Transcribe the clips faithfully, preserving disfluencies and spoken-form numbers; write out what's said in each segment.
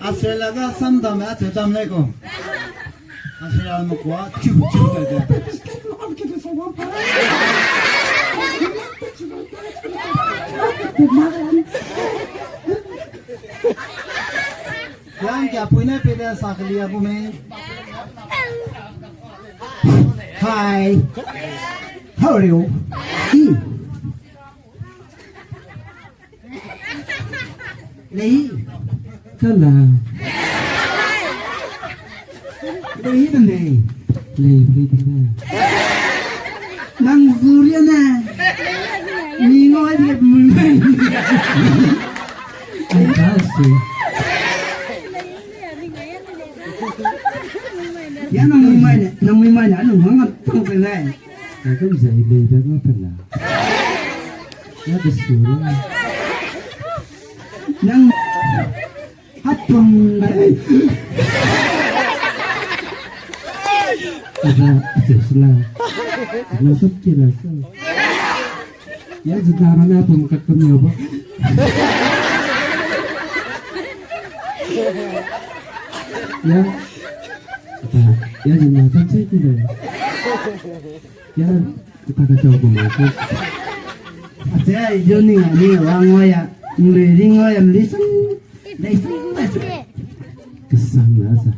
Australia ga sam dam a che dam lei ko. Australia me kua chu chu de de. Yang kia puine pe de sa kelia bu mei. Hi. How are you? Hmm. Lei. Kala. Lei de lei. Lei, lei de lei. Nang zuria ne. Ni ngau ai de bu mei. Ai ka se. Ya nang mui mai ne, nang mui mai ne, nang hang tang pe lei. Ai ka zai lei de ngau pe la. Ya de su. Nang Hapang bai. Ada, ada sila. Ada sop ki la so. Ya zina rana pum ka kami ba. Ya. Ada, ya zina kan sai ki ba. Ya, kita ka chau ko ma ko. Ache, yo ni, ni wa ngoi ya, ngui ri ngoi ya, mli sang, dai sang, dai sang. Kesang la sa.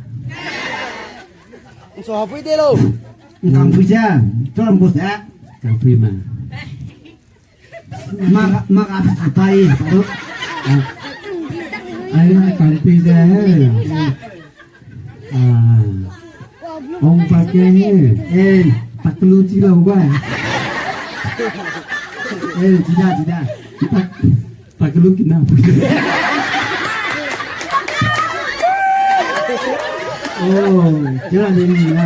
Nso hapui de lo. Ngkang pui ja, to ram bus da. Kang pui ma. Ma, ma ka pai, to. Ai, ai, kang pui ja. Ah. Ong pa ke he. Eh, taklu chi lau ba. Eh, chi da, chi da. Tak, taklu kina. Oh, chi da de ni na.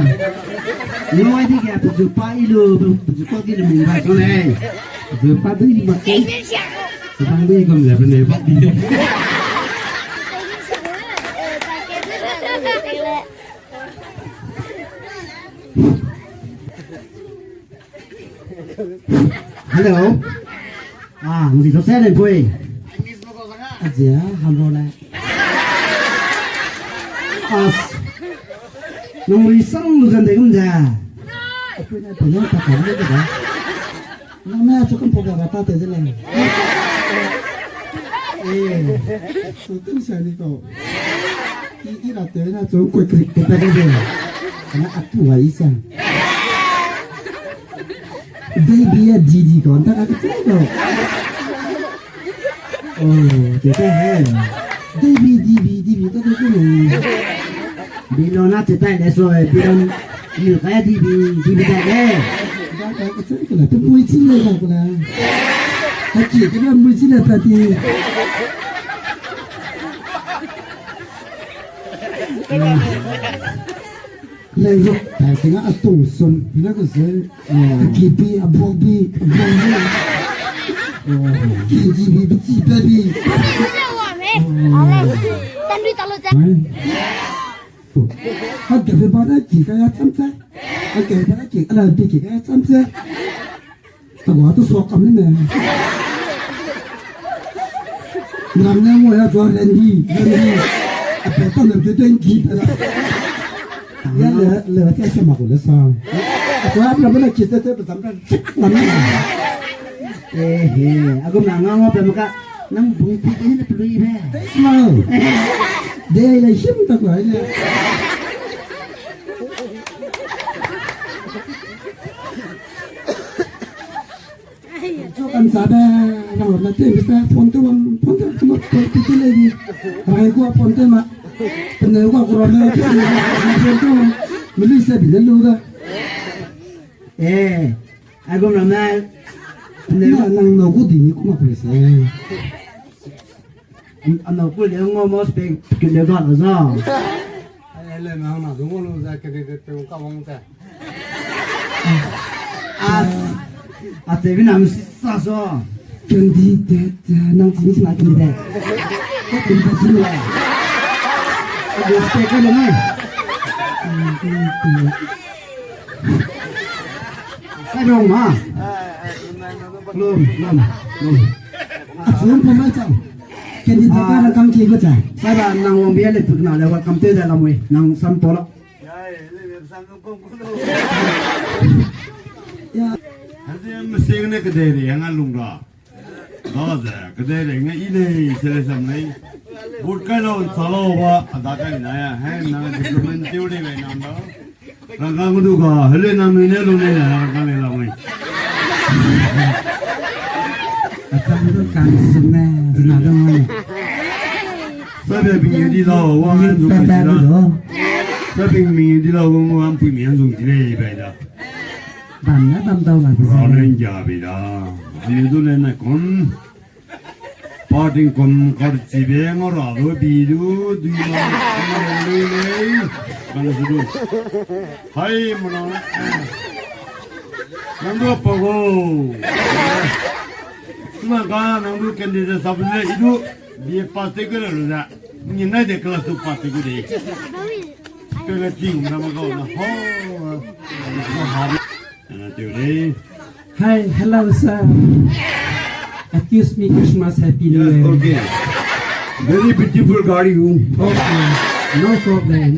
Ni mai di ke, peju pa i lu, peju pa di lu mung ba so le. Peju pa di ma ke. Peju pa di gum le, pe ne pa di. Hello. Ah, ngi to se le pui. Aje, hello le. As. Nung ri sang lu zan de gum ja. Aku na pun ta ka le da. Nang na chu kan po ga ta te de le. Eh, su tu sa ni ko. I, i ra te na chu koi krik ke ta de. Na atu wa i sa. Baby ya didi ko, nda ka ke lo. Oh, te te he. Baby, dibi, dibi, ta te te ne. Bilona te tai le so, eh, bilon, ni ka ya dibi, dibi tai le. Ba ka ke chen ke la, te mui chin le ba ke la. Ka ki ke la mui chin le ta ti. Lei zo, ta ti na a tong som, ti na ke se. Kipi, a bobi, a bobi. Ki, ki, bi, bi, ki, bi, bi. Ha, ke ba na ki ka ya cham cha. Ha, ke ba na ki, ala bi ki ka ya cham cha. Ta wa tu so kam ni me. Nang ne mo ya zo ren di, ren di. A pe ta ne de den ki pe la. Ya le, le, ta se ma ko le sa. Aku ap na bana kis te te pe tam ran chik lam na. Eh, he, aku na nga nga pe maka, nang bung pi ke ne pelui be. Smile. De le shim ta ko ne. Chu kan sa be, rang na te, Mister phone te wang, phone te wang, phone te wang, phone te wang, phone te wang. Peneu ga kura me, peneu ga kura me, melu se bi ne lu da. Eh, ai gum ramme, peneu ga nang nau gu di ni kuma kure se. An, an nau gu le ngo mo spek kende ga la za. Ai, le nang na du ngo lu za kende de pe ka wang ta. A, a, te bi na mi si sa so. Candidate, eh, nang chini si na candidate. Ko candidate si na. Respect ka lo nai. Sai rong ma. Lum, lum, lum. A chun pa mai chang. Candidate ka nang kam ki ko cha. Sai ba nang wang bia le puk na le welcome te da lamui. Nang sam to la. Hadi mesingne kedei ri hanga lung ra. Daze, kedei ri nge i lei, se le sam lei. Vote kai lau, nsa lau ba, a da kai na ya. He, nang development theory gai nang da. Rangkang du ga, hele nang nui ne lu ne na, rangkang le lau ngai. Achang du kan sum ne, di na du ngai. Sabe bing di lau, wang an zung di lau. Sabe bing di lau, wang an pui mi an zung di lei bai da. Bam na bam dau la. Ra ne ja bai da. Ani du le na kon. Parting kon kar chibe nga ra du bi du, dui ma, ma lei lei. Kan su du. Hai, mana. Nang du pa go. Suna ka, nang du candidate sap le, i du, B A pass te ke le lu da. Ni nai de class two pass te ke de. Ke le ting na ma go na. Ho. Ho ha. Ana teu le. Hi, hello, sir. Excuse me, Christmas, Happy New Year. Yes, okay. Very beautiful gari, you. Okay, no problem.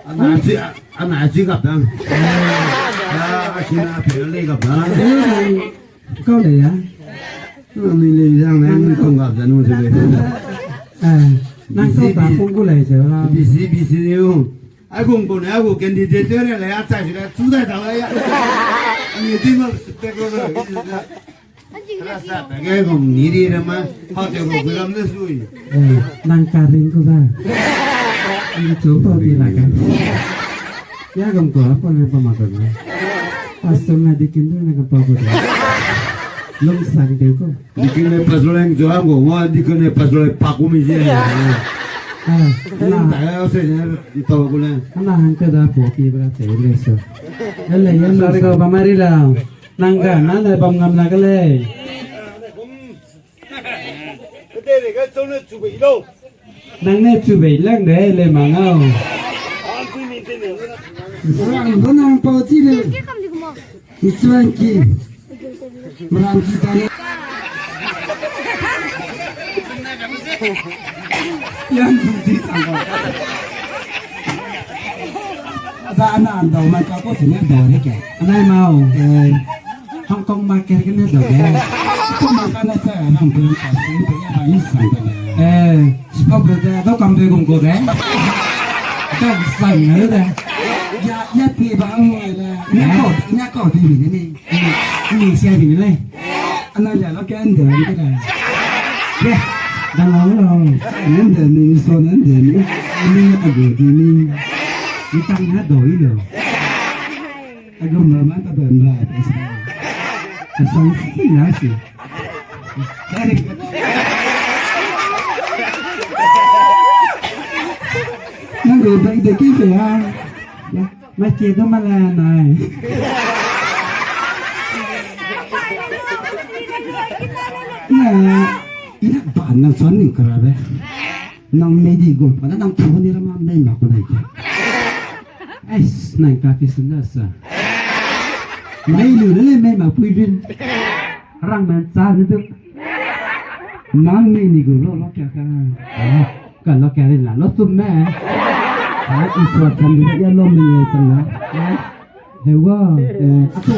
Ana chi, ana chi gap dang. Ah, chi na pe le gap dang. Kau le ya? Ni le yang ne, ni kong gap dang nu le. Ah, nang kau ta kong gu le je la. Busy, busy you. Ai gum ko ne, ai gu candidate re le, a chai le, chu dai da ya. Ni di ma spek lo le. Ala sa pe ge gum ni ri re ma, ha te gu lam le sui. Eh, nang ka ring ko da. Ni chu pa di la ka. Ya gum ko, pa ne pa ma ko na. Pastor na di kin du ne ka pa ko da. Lum sang de ko. Dikene pastor leng jo am go, ngua dikene pastor leng pak gu mi je. Ah, na. Nta ya se ne, nta gu le. Ana hang ke da po pi bra te le so. Ele, ele, sorry ko, ba mari la. Nang ga, na le bam ngam la ke le. Kede le ga chau ne chu be lo. Nang ne chu bei lang de le ma ngau. Ram du nang pau chi le. Ni chuan ki. Meram ki ta ni. Yan du chi sang ko. Ada ana an dau mai ka ko sini dau re ke. Anai mau. Eh. Hong Kong market ke ne dau de. Ko ma ka na cha rang pe ka si pe ya ba yi sang de le. Eh, si pa pe de, dau kam de gum ko de. Dau sang ne de. Ya, ya ti ba mo le. Nya ko, nya ko di mi ne ni. Ni, ni sia di mi le. Ana ya lo ke an de ni de. Ye, dau lo lo. An de ni so an de ni. Ni a go di ni. Ni tang na dau yi lo. Agum na man ta ben ra, pe si. Ka sang si na si. Nang gu bai de ki ke ha. Ya, ma ke do ma la nai. Ya, ina ba nang chuan ni kara be. Nang mei di gu, pa nang tu ni ra ma mei ma ku nai ke. Ais, nang ka pi sun da sa. Mei lu le le mei ma pui bin. Rang man cha ni du. Nang mei ni gu lo lo kya ka. Ka lo kya ri la lo tum me. Ha, i so chan di ya lo mei ye chan na. He wa, eh, a to.